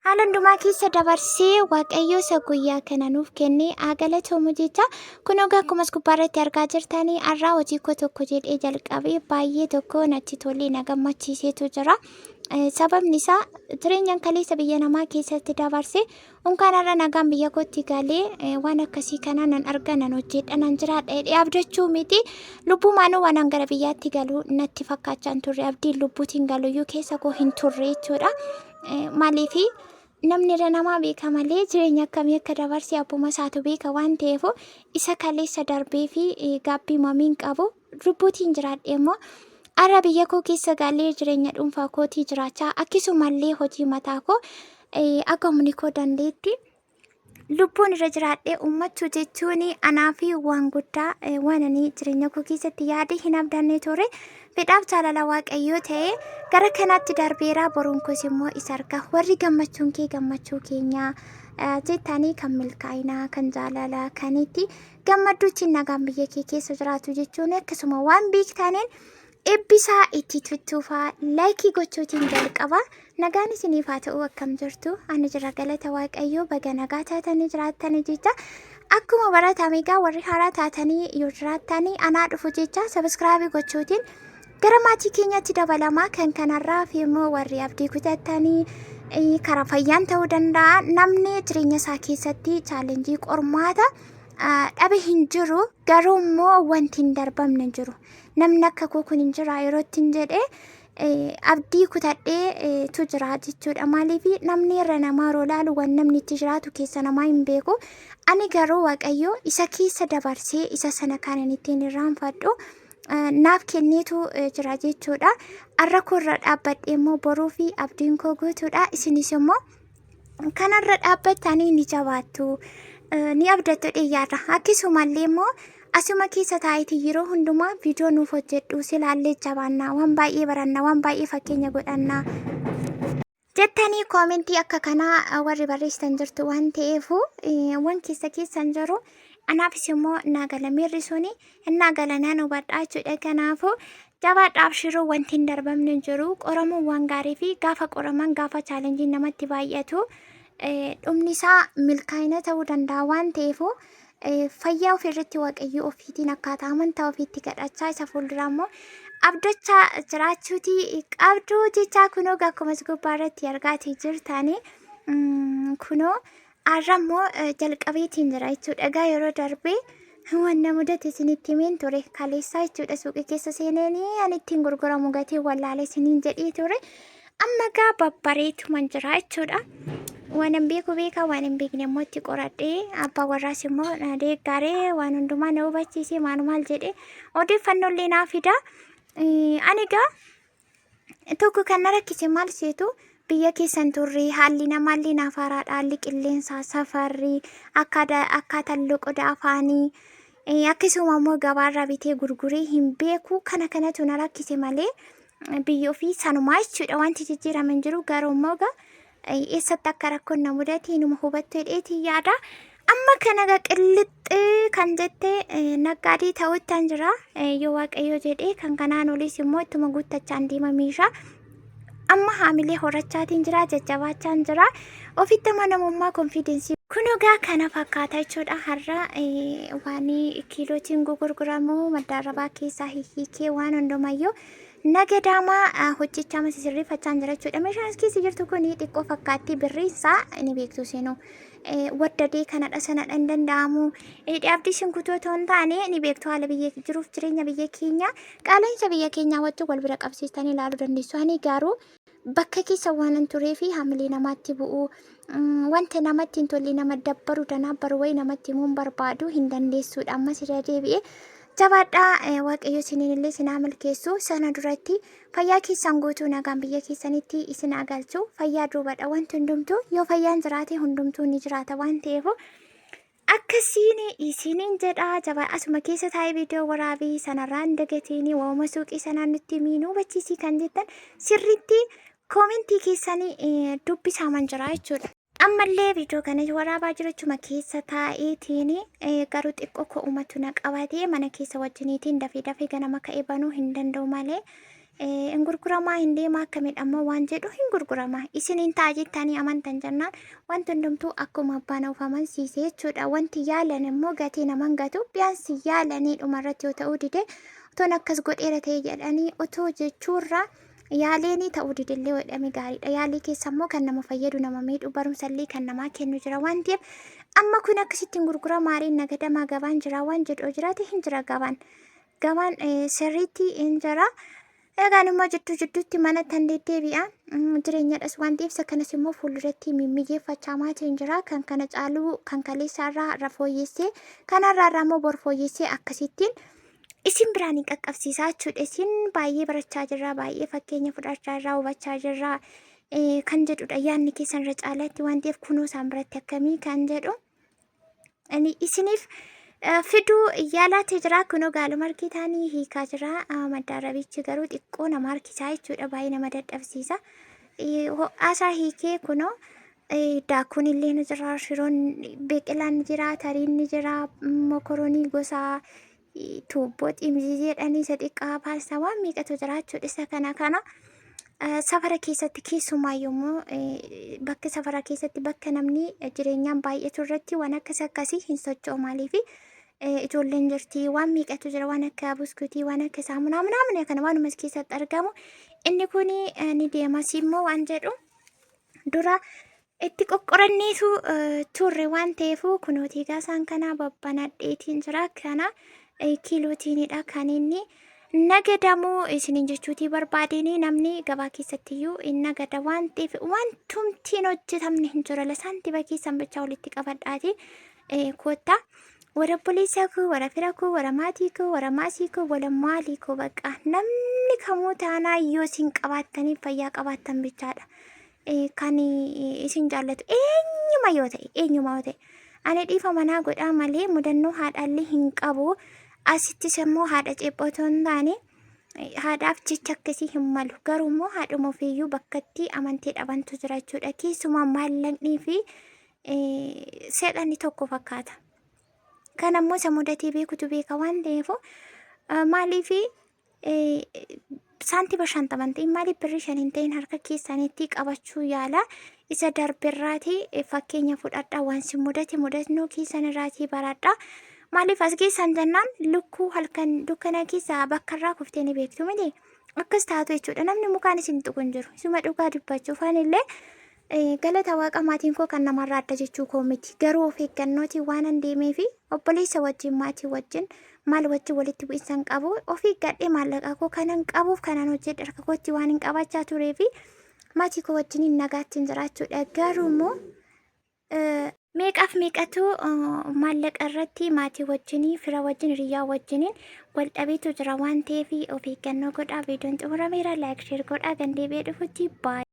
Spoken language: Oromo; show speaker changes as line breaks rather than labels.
Haala hundumaa keessa dabarsee Waaqayyo isa guyyaa kana nuuf kenne haa galatoomu jecha. Kun egaa akkuma as gubbaa irratti argaa jirtanii har'aa hojii koo tokko jedhee jalqabee baay'ee tokko natti tolee na gammachiiseetu jira. Sababni isaa jireenyaan kaleessa biyya namaa keessatti dabarse unkaan har'a nagaan biyya kootti galee waan akkasii kanaa nan arga nan hojjedha nan jiraadha jedhee abdachuu miti. Lubbumaanuu waan an gara biyyaatti galu natti fakkaachaa hin turre abdiin lubbuutiin galuyyuu keessa koo hin turre jechuudha. Maaliif namni irra namaa beeka malee jireenya akkamii akka dabarse abbuma isaatu beeka waan ta'eef isa kaleessa darbee fi gaabbii mamiin qabu lubbuutiin jiraadhe immoo har'a biyya koo keessa galee jireenya dhuunfaa kootii jiraachaa akkasumallee hojii mataa koo akka humni koo dandeetti lubbuun irra jiraadhee uummachuu jechuun anaa fi waan guddaa waan ani jireenya koo keessatti yaade hin abdanne ture. Fedhaaf jaalala Waaqayyoo ta'e gara kanaatti darbeera boruun koos immoo isa arga. Warri gammachuun kee gammachuu keenyaa jettanii kan milkaa'inaa kan jaalalaa kan itti gammadduutti nagaan biyya kee keessa jiraatu jechuun akkasuma waan beektaniin Ebbisaa itti tuttuufaa laayikii gochuutiin jalqaba. Nagaan isiniif haa ta'u akkam jirtu? Ani jira galata Waaqayyoo baga nagaa taatanii jiraattanii jecha. Akkuma baratame egaa warri haaraa taatanii yoo jiraattanii anaa dhufu jecha sabiskiraabii gochuutiin gara maatii keenyatti dabalamaa kan kanarraa fi immoo warri abdii kutattanii karaa fayyaan ta'uu danda'a. Namni jireenya isaa keessatti chaalenjii qormaata dhabe hin jiru garuu immoo wanti hin darbamne hin jiru. Namni akka koo kun hin jira yeroo ittiin jedhe abdii kutadhee tu jira jechuudha. Maaliif namni irra namaa yeroo laalu waan namni itti jiraatu keessa namaa hin beeku. Ani garuu Waaqayyo isa keessa dabarsee isa sana kan inni ittiin irraanfadhu naaf kenneetu jira jechuudha. Har'a koo irra dhaabbadhee immoo boruu fi abdiin koo guutuudha. Isinis immoo kanarra dhaabbattanii ni jabaattu, ni abdattu dhiyyaadha. Akkasumallee immoo asuma keessa taa'eeti yeroo hundumaa viidiyoo nuuf hojjedhu silaallee jabaanna, waan baay'ee baranna, waan baay'ee fakkeenya godhanna. Jettanii koomentii akka kanaa warri barreessitan jirtu waan ta'eef waan keessa keessan jiru anaafis immoo naa gala miirri suni innaa gala nan hubadhaa jechuudha. Kanaafuu jabaadhaa abshiruu wanti hin darbamne hin jiru. Qoramuun waan gaarii fi gaafa qoraman gaafa chaalenjiin namatti baay'atu dhumni isaa milkaa'ina ta'uu danda'a waan ta'eef fayyaa ofii irratti waaqayyoo ofiitiin akkaataa amantaa ofiitti kadhachaa isa fuulduraa immoo abdachaa jiraachuuti qabdu jechaa kunoo akkuma gubbaa irratti argaatii jirtanii kunoo Har'a immoo jalqabeetiin jira jechuudha. Egaa yeroo darbe waan na mudate isinitti himeen ture. Kaleessaa jechuudha suuqii keessa seeneenii ani ittiin gurguramu gatii wallaale isiniin jedhee ture. Amma egaa babbareetuman jira jechuudha. Waan hin beeku beeka waan hin beekne immoo itti qoradhee abbaa warraas immoo na deeggaree waan hundumaa na hubachiisee maal maal jedhee odeeffannoo illee naa fida. Ani egaa Tokko kan na rakkise maal seetu biyya keessan turre haalli namaallee naaf haaraadha haalli qilleensaa safarri akkaataan loqoda afaanii akkasuma immoo gabaarraa bitee gurguree hin beeku kana kanatu na rakkise malee biyya ofii sanumaa jechuudha wanti jijjiirame hin jiru garuu immoo egaa eessatti akka rakkoon na mudate inuma hubattu jedheetiin yaada. Amma kana egaa qillixxi kan jette naggaadii ta'uttan jira. Yoo Waaqayyo jedhee kan kanaan oliis immoo ittuma guuttachaan deema meeshaa. Amma haamilee horachaatiin jira, jajjabaachaan jira. Ofitti amanamummaa konfiidensii. Kun egaa kana fakkaata jechuudha. Har'a waan kiilootiin gurguramu maddaarrabaa keessaa hiikee waan hundumayyuu Nagadaamaa hojjechaa masi sirreeffachaan jira jechuudha. Meeshaan as keessa jirtu kun xiqqoo fakkaatti birriin isaa ni beektu isinuu. Waddadee kanadha sanadha hin danda'amu. Dhaabdii isin kutuu otoo hin taane ni beektu haala biyya jiruuf jireenya biyya keenya qaala'insa biyya keenyaa wajjin wal bira qabsiistanii ilaaluu dandeessu. Ani garuu bakka keessa waan hin turee fi hamilee namaatti bu'uu wanta namatti hin tolle nama dabbaru danaabbaru wayii namatti himuun barbaadu hin dandeessuudha. Ammas irra deebi'ee jabaadhaa waaqayyo isiniin illee isin haa milkeessu. Sana duratti fayyaa keessan guutuu nagaan biyya keessanitti isin haa galchu. Fayyaa duubadha wanti hundumtuu yoo fayyaan jiraate hundumtuu ni jiraata waan ta'eef akkasiin isiniin jedha jabaa asuma keessa taa'ee viidiyoo waraabii sanarraa hin dagatiini waa'uma suuqii sanaan nutti himii nu hubachiisii kan jettan sirriitti koomentii keessanii dubbisaaman jira jechuudha. Ammallee viidiyoo kana waraabaa jiru achuma keessa taa'eetiin garuu xiqqoo ko'umatu na qabatee mana keessa wajjiniitiin dafee dafee ganama ka'ee banuu hin danda'u malee Hin gurguramaa hin deemaa akkamidha ammoo waan jedhu hin gurgurama. Isin hin ta'a jettanii amantan jennaan wanti hundumtuu akkuma abbaan of amansiise jechuudha. Wanti yaalan immoo gatii naman gatu biyaansi yaalanii dhumarratti yoo ta'uu dide otoon akkas godheera ta'e jedhanii otoo jechuurraa yaaleenii ta'uu didellee godhame gaariidha. Yaalii keessa immoo kan nama fayyadu nama miidhu barumsallee kan namaa kennu jira waan ta'eef amma kun akkasittiin gurguramaa ree nagadamaa gabaan jira waan jedhu jiraate hin jira gabaan. Gabaan sirriitti hin jira. Egaan immoo jidduu jidduutti mana tan deddeebi'a. Jireenyadhas waan ta'eef isa kanas immoo fuulduratti mimmijeeffachaa maatiin jira. Kan kana caaluu kan kaleessaa irraa irra fooyyessee kanarraa irraa immoo bor fooyyessee akkasittiin isin biraan hin qaqqabsiisaa jechuudha. Isin baay'ee barachaa jirra, baay'ee fakkeenya fudhachaa jirra, hubachaa jirra kan jedhudha. Yaadni keessan irra caalaatti waan ta'eef kunoo isaan biratti akkamii kan jedhu. Ani isiniif fiduu yaalaatti jira. Kunoo gaaluma argitanii hiikaa jira. Maddaarabichi garuu xiqqoo nama harkisaa jechuudha. Baay'ee nama dadhabsiisa. Ho'aasaa hiikee kunoo daakuun illee ni jira. Shiroon biqilaan ni jira. Tariin ni jira. Mokoroonii gosa tuubboo ximzii jedhanii isa xiqqaa paastaa waan meeqatu jira jechuudha. Isa kana kana safara keessatti keessumaa yommuu bakka safara keessatti bakka namni jireenyaan baay'atu irratti waan akkas akkasii hin socho'u maaliif ijoolleen jirti waan meeqatu jira waan akka buskutii waan akka saamunaa ምናምን kana waanumas keessatti argamu inni kun ni deemas immoo waan jedhu dura itti qoqqoranneetu turre waan ta'eef kunooti egaa isaan kana babbanadheetiin jira kana kiilootiinidha kan inni nagadamu isiniin jechuutii barbaadeen namni gabaa keessattiyyuu hin nagada waan ta'eef wantumtiin hojjetamne hin jiru lasaantiba keessan bichaa walitti qabadhaati koottaa warra obboleessa koo warra fira koo warra maatii koo warra maasii koo warra maalii koo bakka namni kamuu taanaa yoo isin qabaattanii fayyaa qabaattan bichaadha. Kan isin jaallatu eenyuma yoo ta'e eenyuma yoo ta'e ani dhiifa manaa godhaa malee mudannoo haadhaallee hin qabu asittis immoo haadha ceephoo otoo hin taane haadhaaf jecha akkasii hin malu garuu immoo haadhuma ofiiyyuu bakkatti amantii dhabantu jira jechuudha keessumaa maallaqnii fi seexanni tokko fakkaata. Kan ammoo isa mudatee beekutu beeka waan ta'eef maaliif saantima 50 hin ta'in maaliif birrii 5 hin ta'in harka keessanitti qabachuu yaala isa darbirraati fakkeenya fudhadhaa waan si mudate mudannoo keessan irraatii baradhaa maaliif as geessan jennaan lukkuu halkan dukkana keessa bakka irraa kuftee ni beektu miti akkas taatu jechuudha namni mukaan isin tuqu hin jiru isuma dhugaa dubbachuuf anillee Galata waaqa maatiin koo kan namarraa adda jechuu koo miti. Garuu of eeggannootiin waanan deemee fi obboleessa wajjin maatii wajjin maal wajjin walitti bu'insa hin qabu. Of eeggadhee maallaqa koo kanan qabuuf kanan hojjedhe harka kootti waan hin qabaachaa turee fi maatii koo wajjin nagaatti hin jiraachuudha. Garuu immoo meeqaaf meeqatu maallaqa irratti maatii wajjinii fira wajjin hiriyyaa wajjiniin wal dhabeetu jira waan ta'eef of eeggannoo godhaa. Viidiyoon xumurameera. Like share godhaa. Kan deebi'ee dhufutti baay'ee.